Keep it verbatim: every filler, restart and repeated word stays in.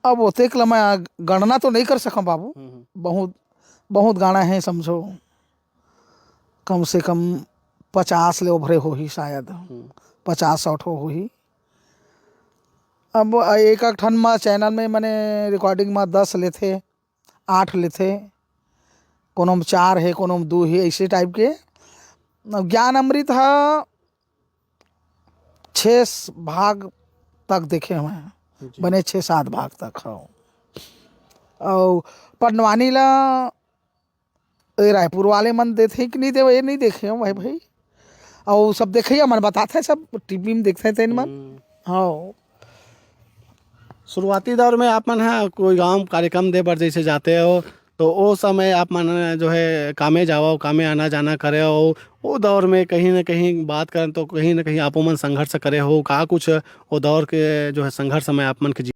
अब ओतेक ल मैं गणना तो नहीं कर सकम बाबू। हम्म, हम्म। बहुत, बहुत गाना है, समझो, कम से कम पचास ले ओभरे होही शायद, हम्म। पचास सौ ठो होही। अब एक एक ठन म चैनल में मने रिकॉर्डिंग म दस लेथे, आठ लेथे, कोनो म चार हे, कोनो म दू हे, ऐसे टाइप के। ज्ञान अमृत ह छः भाग तक देखे हुए हैं, जी। बने छः सात भाग तक हो। और पंडवानी ला ए रायपुर वाले मन देथे कि नहीं देवे, ये नहीं देखे हो भाई, भाई। और सब देखे, मन बताते हैं, सब टीवी में देखते हैं तेन मन। हम्म। हाँ। शुरुआती दौर में आप मन ह कोई गांव कार्यक्रम दे बर जैसे जाते हो, तो ओ समय आप मन जो है कामे जावो, कामे आना जाना करे हो, ओ दौर में कहीं ना कहीं बात करन तो कहीं ना कहीं आपो मन संघर्ष करे हो, का कुछ ओ दौर के जो है संघर्ष में आप मन के